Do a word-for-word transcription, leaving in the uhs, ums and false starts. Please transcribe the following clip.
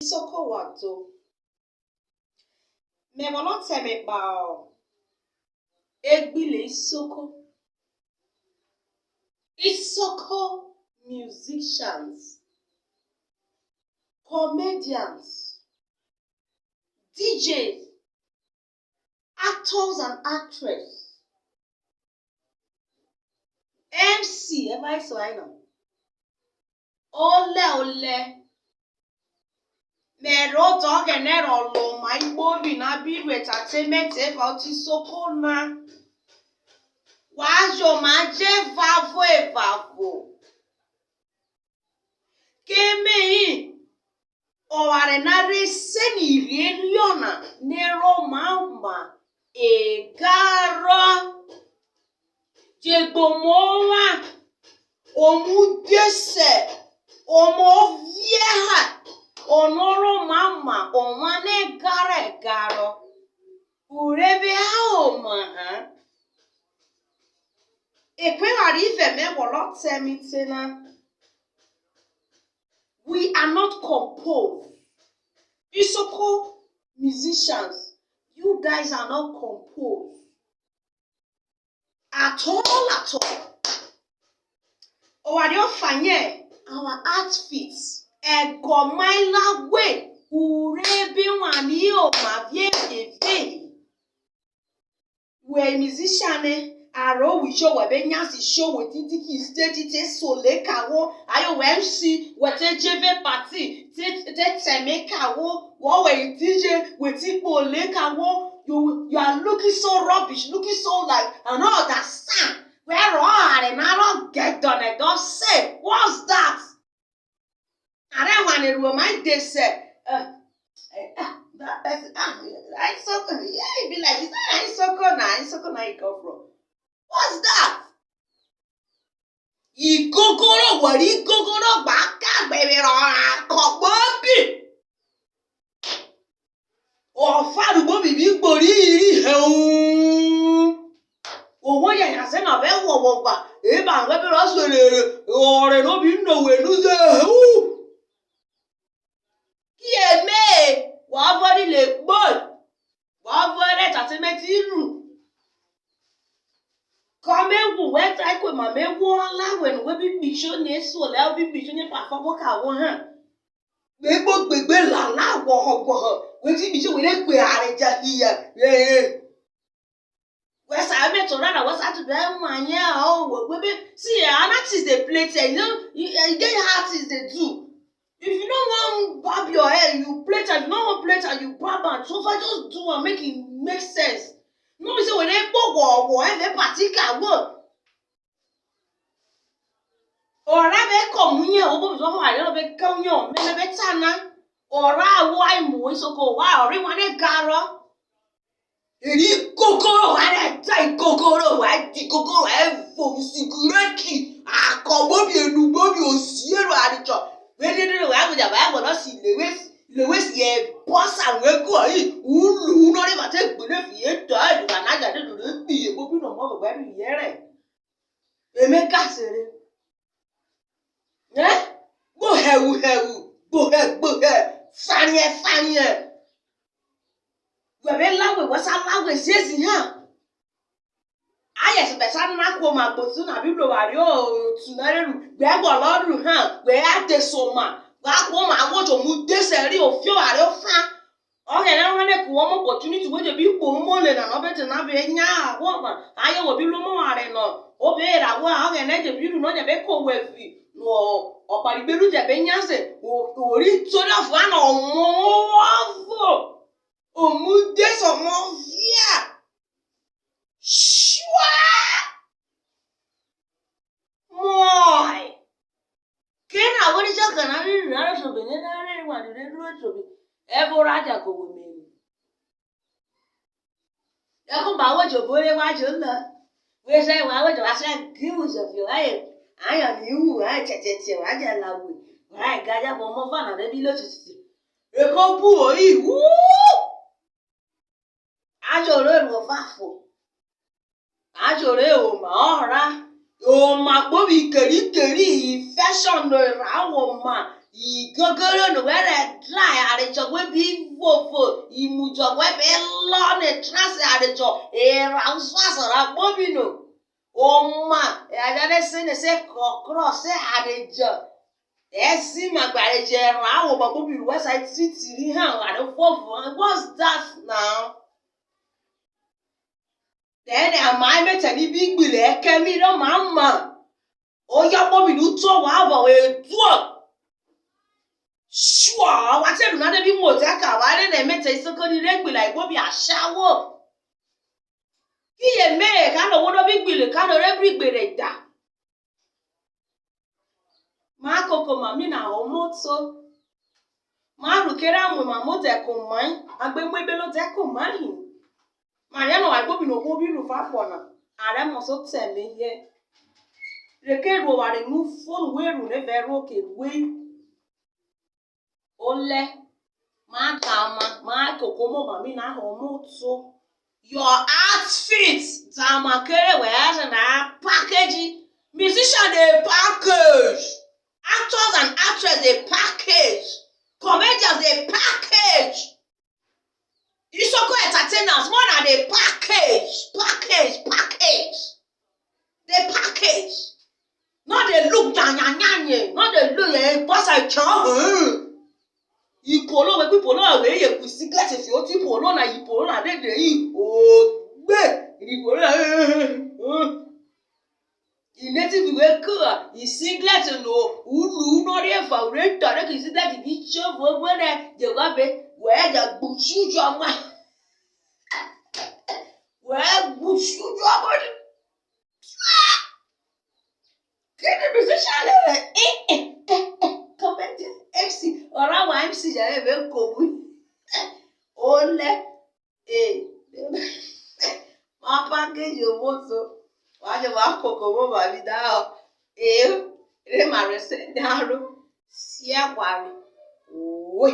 Isoko Wado. Me guọnọ ta eme kpahe egbile isoko. Isoko musicians, comedians, D Js, actors and actress, M C, ever so I know. Ole, ole. Me rho odeghene ro lo oma ikpobi na bi ru entertainment eva ote isoko na. Wa jo ma je vavo evavo. Keme oware na re se ni rie rio na, ne ro ma ma egaro. Je gbe omo wa, omo udhese, omo ovieha, ono ro ma ma, oma ne garo egaro. Urebe a oma ha. Ekweware ive me gwolo ta eme te na. We are not composed. Isoko musicians, you guys are not composed at all, at all. Oware ọfa yen our outfits. Ego mai lawe, urebe wan ni oma vie vie vie. We musician ne, aro wi show, we be nyansi show, we ti diki stage, te sole kawo, ayo we M C, we te jeve party, te, te teme kawo, wo we D J, we ti kpole kawo, you, you are looking so rubbish, looking so like, I no understand. Where are na ro get done, don't say, what's that? Are wane ruo mai dhese. Uh, uh, that person, ah, I so, yeah, e be like this. Ah, I so cool now, I so cool now, you come from. What's that? Igogoro, what igogoro, baka, baby, ro, ko bobi. Ọfa rugbo mi bi gbori ri he u. Ohwo je nyaze na be ghwoghwo gba, eba ngbe be ro suere re, ore no bi no we nu ze he u. Ki eme, wa vori le gbo, wa vori entertainment iru. Ko me wu we ta ko ma me wu ala we no we bi bi sho ne so le, bi bi sho ne pa fo bo ka wo ha. Gbegbo gbegbe lala gwoho gwoho. We ti bi se we re gbe ghare ja hiya. Eh, eh. We sa me to rara, we sa to be manye o, we, we be, see, eh, an artist dey play thing. You know, you, eh, you get how artists dey do. If you no wan barb your hair, you plait am. If you no wan plait am, you barb am. So far, just do am, make it make sense. No be say we dey kpo wo wo, eh, dey party ka wo. Ora be ko munye, obo zo ho are be ko nyo, me me be tana. Ora wo ai mu isoko wa, ori wa ne garo. Eri kokoro wa ne ta kokoro wa di kokoro wa evo musigureki. Akobo bi enu bo bi osiero aricho. We de de wa go ja ba go no si lewe, lewe si e bosa we ko yi. Ulu no re ba te gbe ne fi e ta e ba na ja de do re bi e bo bi no mo be gbe ri yere. Eme kasere. Eh? Gbohẹ uhẹ u, gbohẹ gbohẹ, fariẹ fariẹ. Wẹ be lawe, wẹ sa lawe ziezi ha. Ayẹ sibẹ sa na kuoma gbotu na bi bro wa ri otu na re ru, wẹ guọlọ ru ha, wẹ ya de soma, wa kuoma wo jo mu de se ri ofio wa re ofa. Ọghẹnẹ rọ wane ku wọ mu opportunity, we je bi kpo omole na, nọ be te na be nya ahwo ma, aye wo bi ru omo oware nọ, o be ra wo, Ọghẹnẹ je bi ru nọ, je be ko we vi, no ọkpari gberu je be nya se, o, o ri tori ọvo ano ọmọ ọvo, o mu de se ọmọ via. Sure. Moi. Ke na wo ri jo kana ri ri aro so be ne na re wa ri re ru so be. E bo ra ja ko wo me ni. E ko ba wo jo bo re wa jo na. We se wa wo jo wa se gi wo jo fi wa ye. Ayo ni wu, ayo che che che, wa ja la wu. Wa ga ja bo mo fa na re bi lo titi. E ko bu o i wu. Ajo ore ru ovafo. Ajo ore oma ora. Oma kpobi keri keri, infection no ra wo ma. Igogoro no were dry, arejo we bi vovo, imujo we be lo ne trase arejo, era usuaso ra kpobi no. Oma, e aja ne se ne se kokro se arejo. Esi ma gba arejo era wo ba kpobi ru wesa titi ri ha, are vovo. What's that now? Then ama emete ni bi gbile eke mi ro mama. Oya kpobi ru to wa vo we duo. Sure, wa te ru na de bi mo te ka wa re na emete isoko ni re gbile kpobi ashawo. Ki ye me ka no wo no bi gbile ka no re bri gbere da. Ma koko ma mi na ho moto. Ma ru kere amu ma mo de ko mai, agbe mu ebe lo de ko mai. Ma ya no wa kpobi no wo bi ru fa kpo na. Are mo so te me ye. Re ke ru wa re nu phone we ru ne ve ru ke we. Ole, ma da ma, ma koko mo ma mi na ho moto. Your outfit, da ma kere we as na package. Musician dey package. Actors and actress dey package. Comedians dey package. Isoko entertainers, more na dey package, package, package. Dey package. No dey look nyanyanyanye, no dey look eh, boss I can't. Ipolo we ku ipolo we ye ku singlet fi oti ipolo na ipolo na de de i ogbe ipolo na. I native we ku i singlet no ulu no re fa ure tare ki singlet bi cho vo vo ne je wa be we ja gbuchu jo ma. We gbuchu jo ma. Kí ni musician rẹ? Eh, eh, eh, eh, comedian, M C, ọ̀rọ̀ àwọn M C yẹn rẹ̀ bẹ́ẹ̀ kò wí. Ó lẹ́, eh, wọ́n á package owó so, wọ́n á jẹ́ wọ́n á kòkò owó bàbí dá ọ. Eh, rẹ̀ màá rẹ̀ sẹ́ dáró, sí ẹ̀wà rẹ̀, òwe.